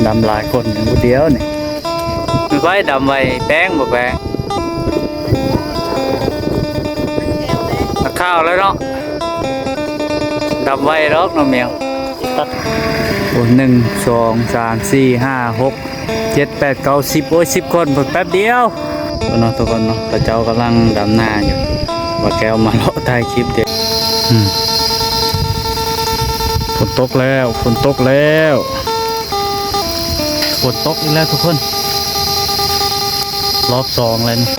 ດຳຫຼາຍຄົນຢູ່ຜູ້ດຽວນີ້. ໄວ້ດຳໄວແປງບໍ່ແປງ? ນັກຂ່າວແລ້ວເນາະ ດຳໄວດອກນ້ອງແມວ. ໂອ້ ໜຶ່ງ ສອງ ສາມ ສີ່ ຫ້າ ຫົກ ເຈັດ ແປດ ເກົ້າ ສິບ ໂອ້ຍ ສິບຄົນ ແປັບດຽວ. ເນາະທຸກຄົນເນາະ ເຂົາເຈົ້າກຳລັງດຳນາຢູ່ ບ່າວແກ້ວມາເລາະຖ່າຍຄລິບເດ້. ອືມ ຝົນຕົກແລ້ວ ຝົນຕົກແລ້ວ ຝົນຕົກອີກແລ້ວທຸກຄົນ ຮອບສອງແລ້ວນີ້.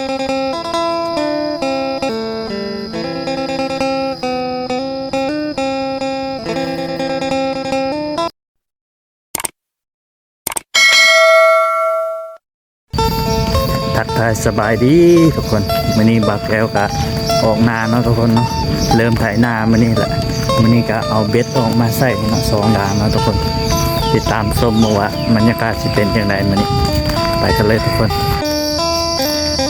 ທັກທາຍສະບາຍດີທຸກຄົນ ມື້ນີ້ບ່າວແກ້ວກະອອກນາເນາະທຸກຄົນເນາະ ເລີ່ມໄຖນາມື້ນີ້ລະ. ມື້ນີ້ກະເອົາເບັດອອກມາໃສ່ເນາະ ສອງດາງເນາະທຸກຄົນ. ຕິດຕາມຊົມເບິ່ງວ່າບັນຍາກາດຊິເປັນຈັ່ງໃດມື້ນີ້ ໄປກັນເລີຍທຸກຄົນ.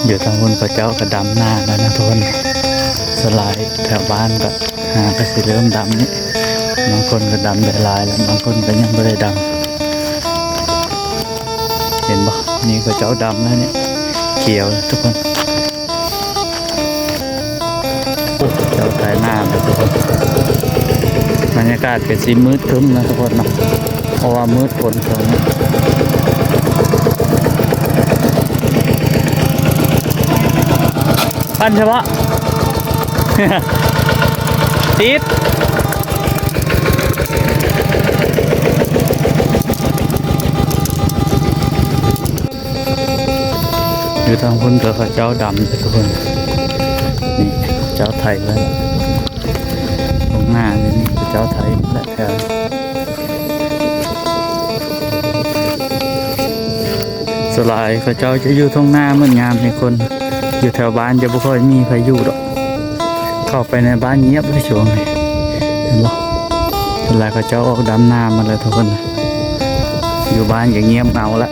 ຢູ່ທາງພຸ້ນເຂົາເຈົ້າກະດຳນາແລ້ວນະທຸກຄົນ ສ່ວນຫຼາຍແຖວບ້ານກະ ຫາກະຊິເລີ່ມດຳນີ້ ບາງຄົນກະດຳໄດ້ຫຼາຍແລ້ວ ບາງຄົນກະຍັງບໍ່ໄດ້ດຳ ເຫັນບໍ່? ນີ້ເຂົາເຈົ້າດຳແລ້ວນີ້ ຂຽວທຸກຄົນ. ເຂົາເຈົ້າໄຖນາແລ້ວທຸກຄົນ ບັນຍາກາດກະຊິມືດຄຶ້ມນະທຸກຄົນເນາະ ເພາະວ່າມືດຝົນຕົກ. ປັ່ນຊະເບາະ ຕິດ ຢູ່ທາງພຸ້ນກະເຂົາເຈົ້າດຳເດ້ທຸກຄົນ ນີ້ເຂົາເຈົ້າໄຖແລ້ວ ທົ່ງນານີ້ເຂົາເຈົ້າໄຖແລ້ວ ແຖວ ສ່ວນຫຼາຍເຂົາເຈົ້າຈະຢູ່ທົ່ງນາໝົດຍາມນີ້ ຄົນຢູ່ແຖວບ້ານຈະບໍ່ຄ່ອຍມີໃຜຢູ່ດອກ ເຂົ້າໄປໃນບ້ານງຽບເລີຍຊ່ວງນີ້ ເຫັນບໍ່? ສ່ວນຫຼາຍເຂົາເຈົ້າອອກດຳນາໝົດແລ້ວທຸກຄົນ ຢູ່ບ້ານກະງຽບເຫງົາລະ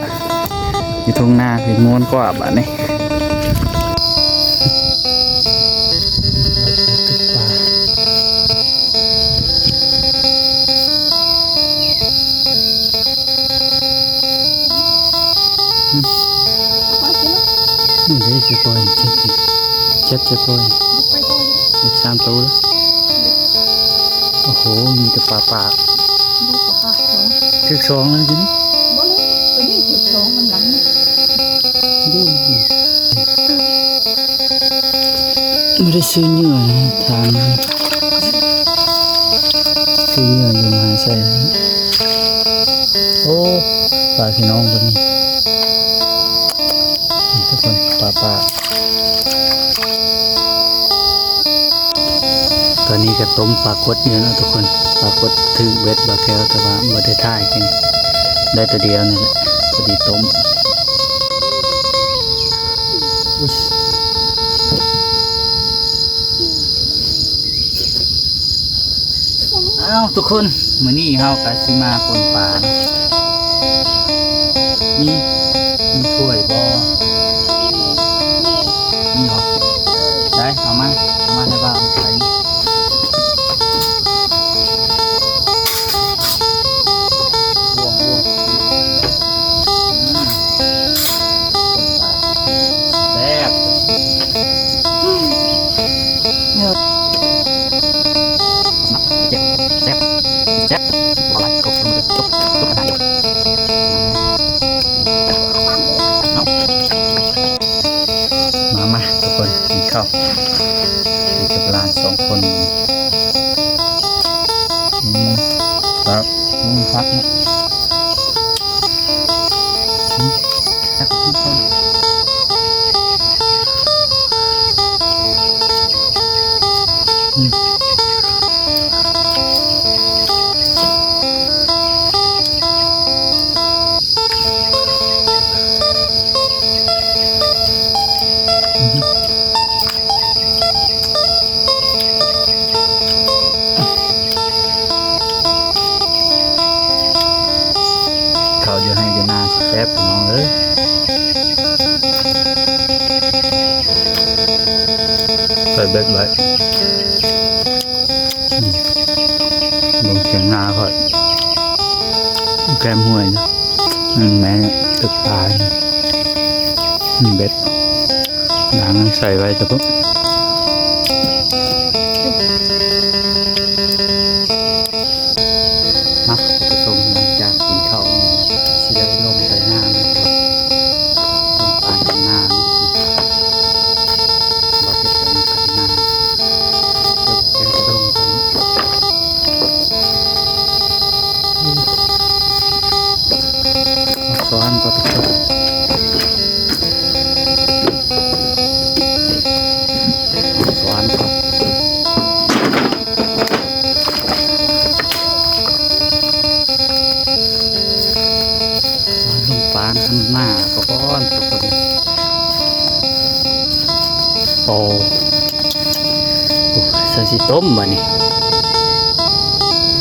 ຢູ່ທົ່ງນາຊິມ່ວນກວ່າບາດນີ້. ນີ້ເດ້ ຊິປ່ອຍ ເຈັບ ເຈັບ ຊິປ່ອຍ ເດັກສາມໂຕລະ. ໂອ້ໂຫ ມີແຕ່ປາປາກ ຖືກສອງແລ້ວນີ້ ບໍ່ເລີຍ ໂຕນີ້ຖືກສອງນຳຫຼັງນີ້ ບໍ່ໄດ້ຊື້ເຫຍື່ອນະ ຖາມ ຊື້ເຫຍື່ອນຢູ່ມະຫາໄຊ. ໂອ້ ປາພີ່ນ້ອງເພິ່ນນີ້ ນີ້ທຸກຄົນ ປາປາກ ຕອນນີ້ກະຕົ້ມປາກົດຢູ່ເນາະທຸກຄົນ ປາກົດຖືກເບັດບ່າວແກ້ວ ແຕ່ວ່າບໍ່ໄດ້ຖ່າຍກິນ ໄດ້ໂຕດຽວນີ້ແຫຼະ ພໍດີຕົ້ມ. ອ້າວ ທຸກຄົນ ມື້ນີ້ເຮົາກະຊິມາປົ່ນປາເນາະ ມີ ມີຖ້ວຍບໍ່? ມີບໍ່? ໄດ້ ເອົາມາ ເອົາມາໃຫ້ບ່າວໃສ່ ແຊບ ແຊບ ແຊບ ບໍ່ຫຼາຍ ຄົບ ຄົບ ຄົບ ຄົບ ມາ ມາ ທຸກຄົນ ກິນເຂົ້າ ຢູ່ກັບຫຼານສອງຄົນ ອືມ ຄັກ ອືມ ຄັກເນາະ ອືມ ຄັກ ອືມ. ເຂົ້າຢູ່ໄຮ່ຢູ່ນາແຊບ ພີ່ນ້ອງເອີຍ ໃສ່ເບັດໄວ້. ອືມ ເບິ່ງຖຽງນາຂ້ອຍ ແຄມຫ້ວຍນະ. ອືມ ແມ່ຕຶກປາ ອືມ ເບັດ ນາງໃສ່ໄວ້ແຕ່ພຸ້ນ. ມາ ທ່ານຜູ້ຊົມ ຫຼັງຈາກກິນເຂົ້າ ຊິໄດ້ລົງໄປນາ ລົງໄປນາ ບໍ່ເຮັດຫຍັງໄປນາ ເດີນລົງໄປ. ສວນກໍທຸກຄົນ ສວນກໍ ລຸງປານ ນຳໜ້າກ່ອນທຸກຄົນ. ໂອ້ ໂອ້ ຊັ້ນຊິຕົ້ມບາດນີ້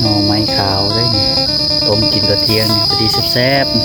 ໜໍ່ໄມ້ຂາວເດ້ນີ້ ຕົ້ມກິນຕອນທ່ຽງນີ້ ພໍດີແຊບໆ.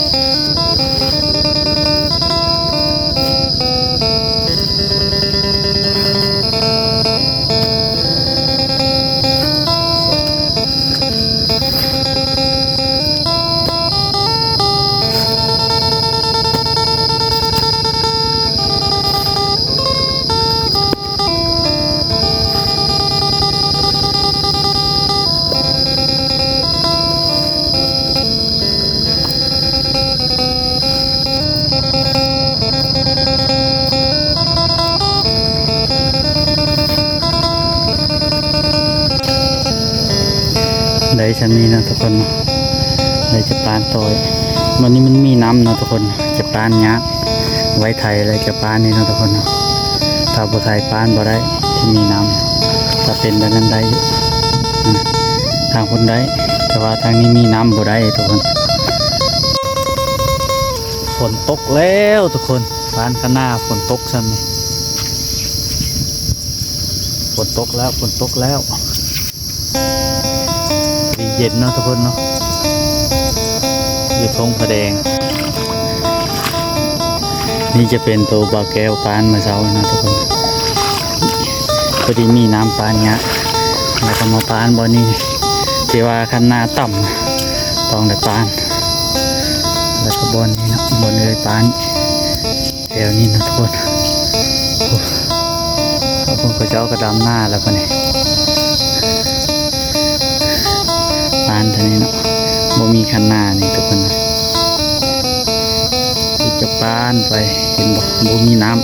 ໄດ້ຊ່ຳນີ້ເນາະທຸກຄົນເນາະ ໄດ້ຈະປານຕໍ່. ບາດນີ້ມັນມີນ້ຳເນາະທຸກຄົນ ຈະປານຍາກ ໄວ້ໄຖແລ້ວຈະປານນີ້ເນາະທຸກຄົນເນາະ. ຖ້າບໍ່ໄຖປານບໍ່ໄດ້ ຈະມີນ້ຳ ຖ້າເປັນແບບນັ້ນໄດ້ຢູ່ ທາງພຸ້ນໄດ້ ແຕ່ວ່າທາງນີ້ມີນ້ຳບໍ່ໄດ້ທຸກຄົນ. ຝົນຕົກແລ້ວທຸກຄົນ ປານຄະນາ ຝົນຕົກຊ່ຳນີ້ ຝົນຕົກແລ້ວ ຝົນຕົກແລ້ວ. ເຢັນເນາະທຸກຄົນເນາະ ຢູ່ທົ່ງພະແດງ. ນີ້ຈະເປັນໂຕບ່າວແກ້ວປານມື້ເຊົ້າເນາະທຸກຄົນ ພໍດີມີນ້ຳປານຍາກ ແລ້ວກໍມາປານບ່ອນນີ້ ທີ່ວ່າຄັນນາຕ່ຳຕ້ອງໄດ້ປານ ແລ້ວກໍບ່ອນນີ້ເນາະ ບ່ອນເອີຍປານ ແຖວນີ້ນະທຸກຄົນ. ໂອ້ ເພິ່ນເຂົາເຈົ້າກໍດຳນາແລ້ວບາດນີ້ ປານທາງນີ້ເນາະ ບໍ່ມີຄັນນານີ້ທຸກຄົນນະ ຊິຈະປານໄປ ເຫັນບໍ່ ບໍ່ມີນ້ຳ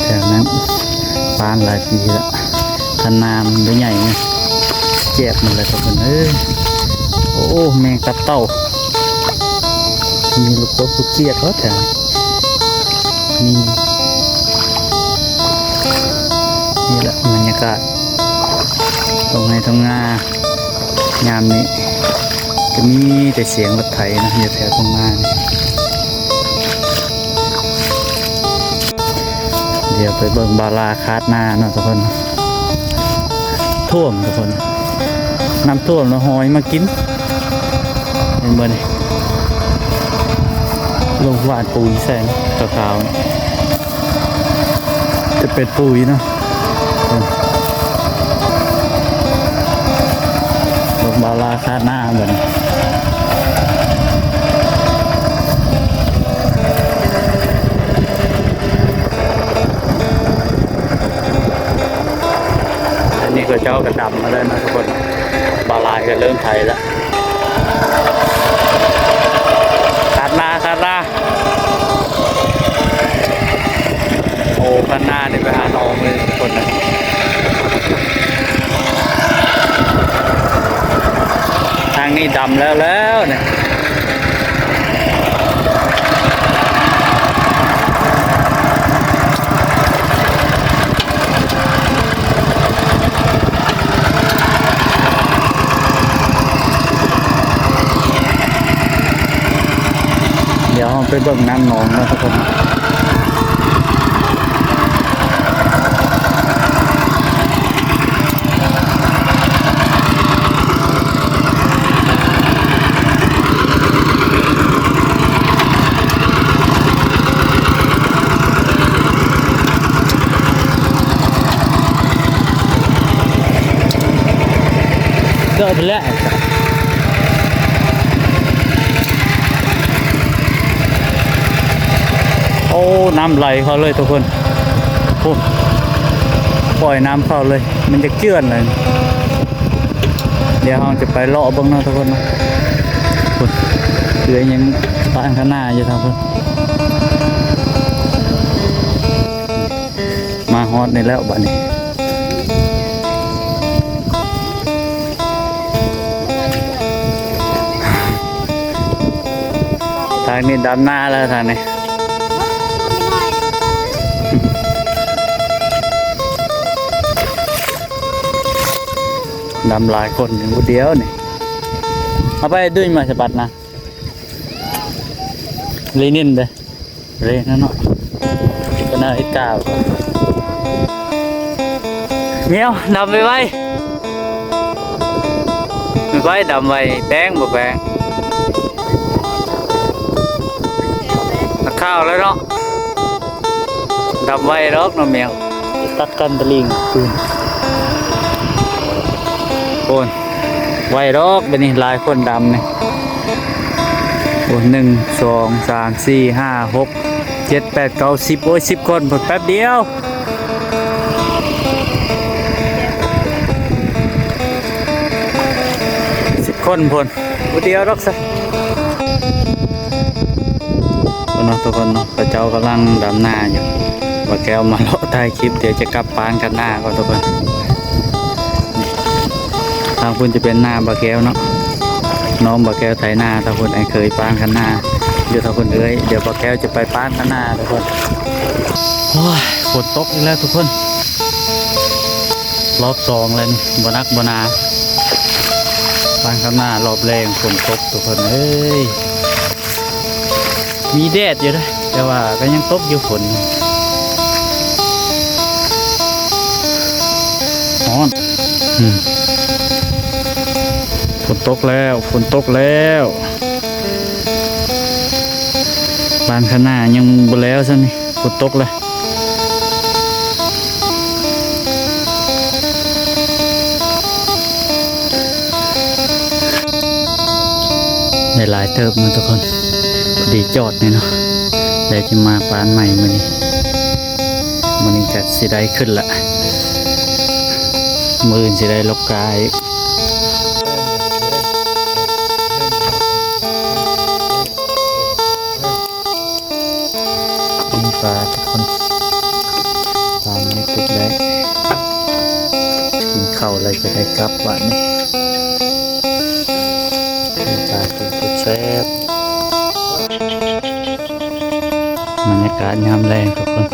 ແຖວນັ້ນປານຫຼາຍປີແລ້ວ. ຄັນນາມັນບໍ່ໃຫຍ່ໄງ ແຈບໝົດແລ້ວທຸກຄົນເອີຍ. ໂອ້ ແມງຕັບເຕົ່າ ມີລູກກົບລູກກຽດເນາະແຖວນີ້. ນີ້ແຫຼະບັນຍາກາດທົ່ງໄຮ່ທົ່ງນາ ຍາມນີ້ກໍມີແຕ່ສຽງລົດໄຖນະ ຢູ່ແຖວທົ່ງນານີ້. ດຽວໄປເບິ່ງບາລາຄາດນາເນາະທຸກຄົນ. ຖ້ວມທຸກຄົນ ນ້ຳຖ້ວມແລ້ວຫອຍມາກິນ ເຫັນບໍ່ນີ້. ລົງຫວ່ານປຸ໋ຍໃສ່ຂາວໆ ຈະເປັນປຸ໋ຍເນາະ. ເບິ່ງບາລາຄາດນາເບິ່ງ. ອັນນີ້ເຂົາເຈົ້າກໍດຳມາແລ້ວນະທຸກຄົນ ບາລາຍກໍເລີ່ມໄຖແລ້ວ. ຄາດນາ ຄາດນາ. ໂອ້ ຄາດນານີ້ໄປຫາໜອງເລີຍທຸກຄົນນະ. ທາງນີ້ດຳແລ້ວແລ້ວນີ້. ດຽວເຮົາໄປເບິ່ງນ້ຳໜອງເນາະທຸກຄົນ. ເກີດໄປແລ້ວ ໂອ້ ນ້ຳໄຫຼເຂົ້າເລີຍທຸກຄົນ. ໂອ້ ປ່ອຍນ້ຳເຂົ້າເລີຍ ມັນຈະເຈື່ອນເລີຍ. ດຽວເຮົາຈະໄປເລາະເບິ່ງເນາະທຸກຄົນເນາະ. ໂອ້ ເຫຼືອຍັງປານຄະນ້າຢູ່ທາງພຸ້ນ. ມາຮອດນີ້ແລ້ວບັດນີ້. ທາງນີ້ດຳນາແລ້ວທາງນີ້. ດຳຫຼາຍຄົນຢູ່ຜູ້ດຽວນີ້. ເອົາໄປດຸຍມາສະບັດນະ. ລີນິນເດ້. ເລນະເນາະ ກະນາລິກາ. ແມວ ດຳໄວໆ ໄວໆ ດຳໄວ. ແປງບໍ່ແປງ ນັກຂ່າວແລ້ວເນາະ. ດຳໄວດອກນ້ອງແມວ. ຕັດກັນຕະລິງຄືນ. ໂອ້ຍ ໄວດອກບັດນີ້ ຫຼາຍຄົນດຳນີ້. ໂອ້ຍ ໜຶ່ງ ສອງ ສາມ ສີ່ ຫ້າ ຫົກ ເຈັດ ແປດ ເກົ້າ ສິບ. ໂອ້ຍ ສິບຄົນພຸ້ນ ແປັບດຽວ. ສິບຄົນພຸ້ນ ຜູ້ດຽວດອກຊະ. ພຸ້ນເນາະທຸກຄົນເນາະ ເຂົາເຈົ້າກຳລັງດຳນາຢູ່. ບ່າວແກ້ວມາເລາະຖ່າຍຄລິບ ດຽວຈະກັບປານຄະນ້າກ່ອນທຸກຄົນ. ທາງພຸ້ນຈະເປັນນາບ່າວແກ້ວເນາະ. ນ້ອງບ່າວແກ້ວໄຖນາທາງພຸ້ນ, ອ້າຍເຂີຍປານຄະນ້າຢູ່ທາງພຸ້ນເອີຍ. ດຽວບ່າວແກ້ວຈະໄປປານຄະນ້າທຸກຄົນ. ໂອ້ຍ ຝົນຕົກອີກແລ້ວທຸກຄົນ. ຮອບສອງແລ້ວນີ້ ບໍ່ໜັກບໍ່ໜາ. ປານຄະນ້າຮອບແລງຝົນຕົກທຸກຄົນເອີຍ. ມີແດດຢູ່ເດ້ ແຕ່ວ່າກໍຍັງຕົກຢູ່ຝົນ. ຮ້ອນ. ອືມ. ຝົນຕົກແລ້ວ, ຝົນຕົກແລ້ວ. ປານຄະນ້າຍັງບໍ່ແລ້ວຊ້ຳນີ້. ຝົນຕົກແລ້ວ. ໄດ້ຫຼາຍເຕີບເນາະທຸກຄົນ. ພໍດີຈອດນີ້ເນາະ. ແລ້ວຈະມາປານໃໝ່ມື້ນີ້. ມື້ນີ້ກໍຊິໄດ້ຂຶ້ນລະ. ມື້ອື່ນຊິໄດ້ລົບກາອີກ. ມີປາທຸກຄົນ. ປາໃໝ່ຕຶກໄດ້. ກິນເຂົ້າແລ້ວຈະໄດ້ກັບບາດນີ້. ມີປາຕຶກແຊບ. ບັນຍາກາດຍາມແລງທຸກຄົນ.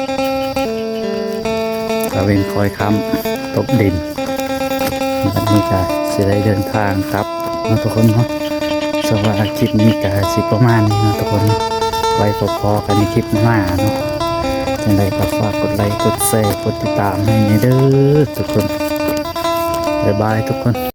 ຕາເວັນຄ່ອຍຄ່ຳ ຕົກດິນ. ບັດນີ້ກໍຊິໄດ້ເດີນທາງກັບເນາະທຸກຄົນເນາະ. ສຳລັບຄລິບນີ້ກໍຊິປະມານນີ້ເນາະທຸກຄົນເນາະ. ໄວ້ພົບພໍ້ກັນໃນຄລິບໜ້າເນາະ. ຈັ່ງໃດກໍຝາກກົດໄລ ກົດແຊ ກົດຕິດຕາມໃຫ້ແດ່ເດີທຸກຄົນ. ບາຍບາຍທຸກຄົນ.